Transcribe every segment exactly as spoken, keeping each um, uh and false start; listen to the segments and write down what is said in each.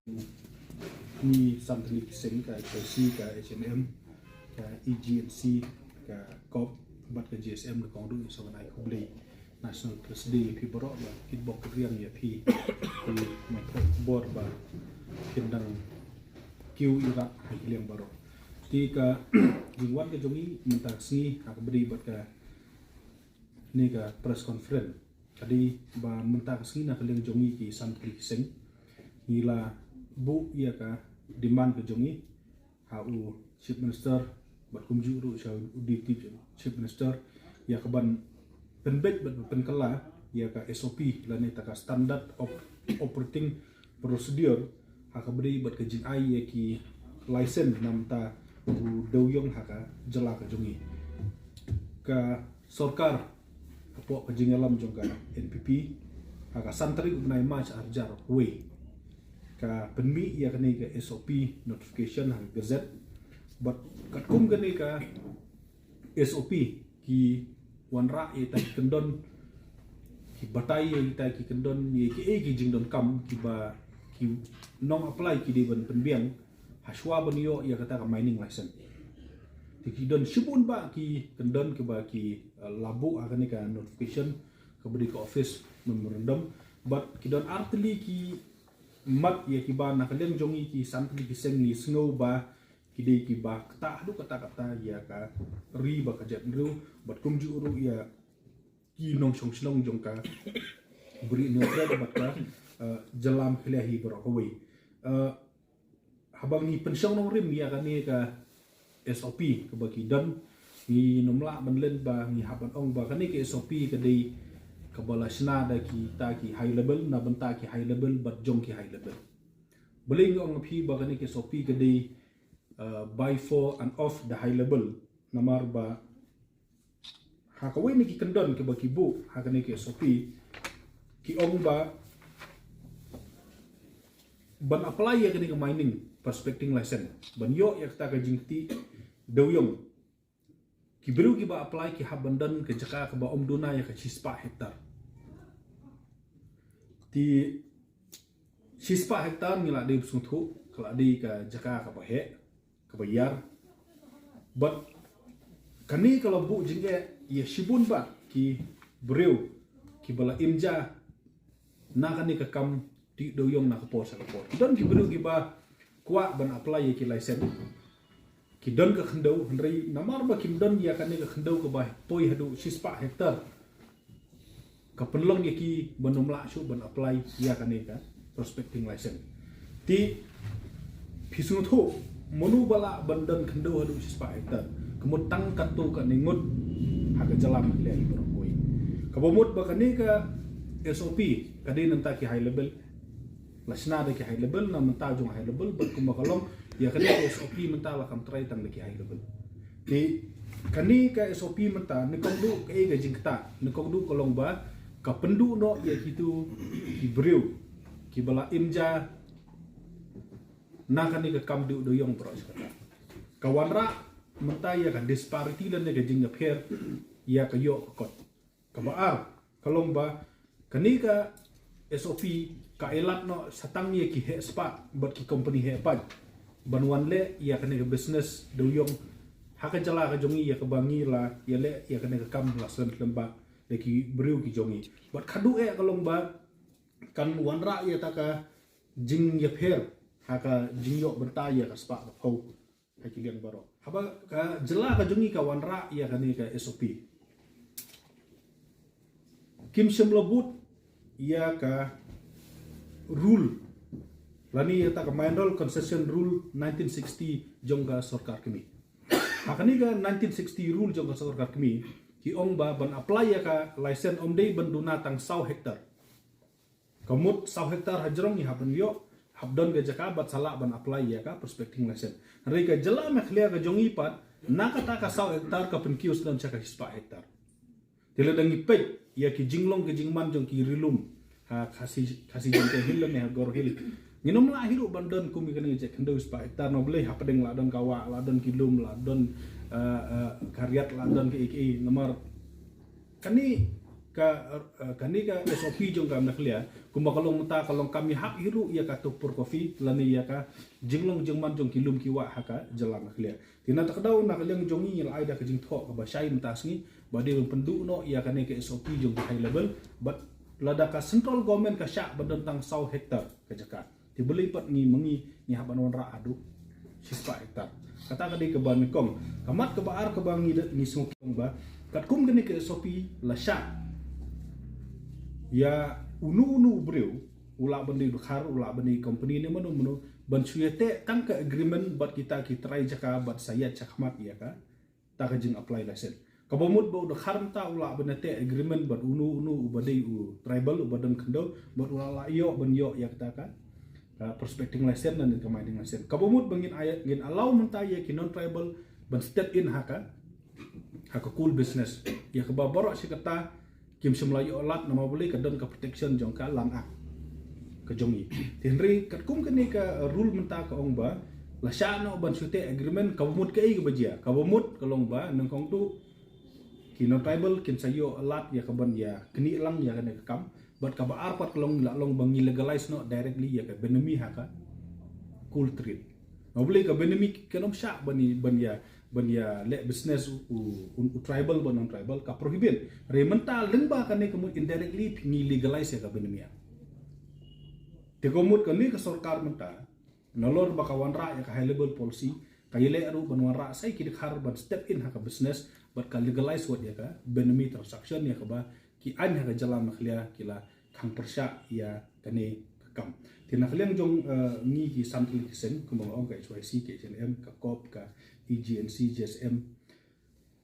Ngi san tylli ki seng, ka H I C, ka H N M, ka E G N C, ka COP, bad ka G S M, ka kong ruh, sa ban ai khublei National Press Day ïa phi baroh, ba kitbok kitriang ïa phi, phi nongthoh khubor ba kin dang kiew ïa ka ha ki liang baroh. Te ka jingwan ka jong ngi mynta ka sngi ha kaba ïadei bad kane ka press conference, ka dei ba mynta ka sngi na ka liang jong ngi ki san tylli ki seng, ngi la buh ïa ka demand ka jong ngi ha u Chief Minister, bad kumjuh ruh sha u Deputy Chief Minister, ïa ka ban pynbeit bad pynkylla ïa ka S O P, lane kata ka Standard of Operating Procedure, ha kaba ïadei bad ka jingai ïa ki license na bynta u dewïong ha ka jylla ka jong ngi. Ka sorkar, hapoh ka jingïalam jong ka N P P, ha ka san tarik u bnai March ar hajar wei, ka pynmih ïa kane ka S O P notification ha ka gazette. Bad katkum kane ka S O P, ki wanrah ïa kita ki kyndon, ki batai ïa kita ki kyndon, ïa kiei ki jingdonkam kiba ki nong apply ki dei ban pynbiang ha shuwa ban ïoh ïa kata ka mining license. Te ki don shibun bah ki kyndon kiba ki, eh, la buh ha kane ka notification, kaba dei ka office memorandum. Bad ki don ar tylli ki mat ïa kiba na ka liang jong ngi ki san tylli ki seng ngi sngew ba ki dei kiba ktah haduh katta katta ïa ka ri bad ka jaitbynriew, bad kumjuh ruh ïa ki nongshong shnong jong ka Bri Hynñiewtrep bad ka, eh, jylla Meghalaya hi baroh kawei. Eh, haba ngi pynshong nongrim ïa kane ka S O P kaba ki don, ngim lah ban len ba ngi hap ban ong ba kane ka S O P ka dei kaba la shna da kita ki high level, na bynta ki high level bad jong ki high level. Balei ngi ong ïa phi ba kane ka S O P ka dei, uh, by for and of the high level? Namar ba ha kawei na ki kyndon kiba ki buh ha kane ka S O P, ki ong ba ban apply ïa kane ka mining prospecting license, ban ïoh ïa kata ka jingkti dewïong, ki briew kiba apply ki hap ban don ka jaka kaba ym duna ïa ka shispah hektar. Te shispah hektar ngi la dei sngewthuh ka la dei ka jaka kaba heh, kaba ïar. Bad kane ka la buh jingeh ïa shibun bah ki briew kiba la im ja na kane ka kam tih dewïong na ka por sha ka por. Ki don ki briew kiba kwah ban apply ïa ki license, ki don ka khyndew, hynrei namar ba kim don ïa kane ka khyndew kaba poi haduh shispah hektar, ka pynlong ïa ki ban ym lah shuh ban apply ïa kane ka prospecting license. Te phi sngewthuh, mano ba lah ban don khyndew haduh shispah hektar? Ka mut tang katto katne ngut ha ka jylla Meghalaya hi baroh kawei. Kaba mut ba kane ka S O P ka dei na bynta ki high level, la shna da ki high level, na bynta jong high level, bad kumba ka long ïa kane ka S O P mynta la kam trai tang da ki high level. Te kane ka S O P mynta, nyngkong duh kaei ka jingktah? Nyngkong duh ka long ba ka pynduh noh ïa kitu ki briew kiba la im ja na kane ka kam tih dewïong baroh shi katta. Ka wanrah mynta ïa ka disparity lane ka jingïapher ïa ka ïoh ka kot. Kaba ar ka long ba kane ka S O P ka ai lad noh sa tang ïa ki heh spah bad ki company heh paid ban wan leh ïa kane ka business dewïong ha ka jylla ka jong ngi, ïa kaba ngi la ïaleh ïa kane ka kam la slem slem bah da ki briew ki jong ngi. Bad khatduh eh ka long ba kan wanrah ïa kata ka jingïapher ha ka jingïoh bynta ïa ka spah ka phew ha ki liang baroh. Haba ka jylla ka jong ngi ka wanrah ïa kane ka S O P, kim shym la bud ïa ka rule lane ïa kata ka Mineral Concession Rule nineteen sixty jong ka sorkar kmie. Ha kane ka nineteen sixty rule jong ka sorkar kmie, ki ong ba ban apply ïa ka license ym dei ban duna tang saw hektar. Ka mut saw hektar hajrong ngi hap ban ïoh, hap don ka jaka bad sa lah ban apply ïa ka prospecting license. Hynrei ka jylla Meghalaya ka jong ngi pat, na kata ka saw hektar ka pynkiew sdang sha ka shispah hektar. Te lada ngi peit ïa ki jinglong ki jingman jong ki ri lum ha Khasi, Khasi Jaintia Hills lane ha Garo Hills, ngin ym lah hi ruh ban don kum ïa kane ka jait khyndew shispah hektar. Na balei? Hapdeng la don ka wah, la don ki lum, la don, eh, eh, ka riat, la don kiei kiei. Namar kane ka, eh, kane ka S O P jong ka Meghalaya, kumba ka long mynta ka long kam ïahap hi ruh ïa ka Tupur Coffee lane ïa ka jinglong jingman jong ki lum ki wah ha ka jylla Meghalaya. Te na ka daw na ka liang jong ngi ngi la ai da ka jingthoh kaba shai mynta sngi ba dei ban pynduh noh ïa kane ka S O P jong ka high level, bad lada ka central government ka shah ban don tang saw hektar ka jaka, te balei pat ngi ma ngi ngi hap ban wanrah haduh shispah hektar. Kata ka dei kaba nyngkong. Ka mat kaba ar kaba ngi da, ngi sngewthuh ba katkum kane ka S O P la shah ïa uno uno u briew, u lah ban dei u dkhar, u lah ban dei company ne mano mano, ban shu ïateh tang ka agreement bad kita ki trai jaka bad sa ïaid shakhmat ïa kata ka jing apply license. Kaba mut ba u dkhar mynta u lah ban ïateh agreement bad uno uno uba dei u tribal uba don khyndew, bad u lah, lah ïoh ban ïoh ïa kata ka, ka prospecting license lane ka mining license. Kaba mut ba ngin ai, ngin allow mynta ïa ki non tribal ban step in ha ka, ha ka coal business, ïa kaba baroh shi katta kim shym la ïoh lad namar balei, ka don ka protection jong ka Land Act ka jong ngi. Te hynrei katkum kane ka rule mynta ka ong ba la shah noh ban shu teh agreement, kaba mut kaei kaba jia? Kaba mut ka long ba nyngkong tu ki non tribal kin sa ïoh lad ïa ka ban ïa knieh lang ïa kane ka kam. Bad kaba ar pat ka long, la long ba ngi legalize noh directly ïa ka benami ha ka coal trade. Namar balei, ka benami kan ym shah ban ïa, ban ïa, ban ïa leh business u, u, u tribal bad non tribal, ka prohibit. Hynrei mynta lyngba kane ka mut indirectly ngi legalize ïa ka benami. Te ka mut kane ka sorkar mynta, nalor ba ka wanrah ïa ka high level policy, ka ïaleh ruh ban wanrah sa ïa ki dkhar ban step in ha ka business bad ka legalize wat ïa ka benami transaction, ïa kaba ki aiñ ha ka jylla Meghalaya ki la khang pyrshah ïa kane ka kam. Te na ka liang jong, eh, ngi ki san tylli ki seng, kumba nga ong, ka H Y C, ka H N M, ka COP, ka E G N C, G S M,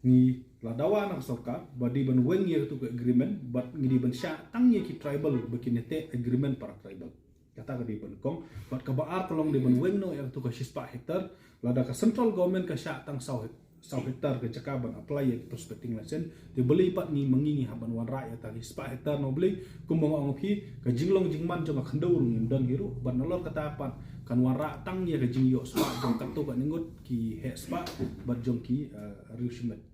ngi la dawa na ka sorkar ba dei ban weng ïa katu ka agreement, bad ngi dei ban shah tang ïa ki tribal ba kin ïateh agreement para tribal. Kata ka dei ban kong. Bad kaba ar ka long dei ban weng noh ïa katu ka shispah hektar. Lada ka central government ka shah tang saw hek-, saw hektar ka jaka ban apply ïa ka prospecting license, te balei pat ngi ma ngi ngi hap ban wanrah ïa kata ka shispah hektar? Namar balei, kumba nga ong ïa phi, ka jinglong jingman jong ka khyndew ruh ngim don hi ruh. Bad nalor kata pat kan wanrah tang ïa ka jingïoh spah jong katto katne ngut ki heh spah bad jong ki, eh, riewshimet.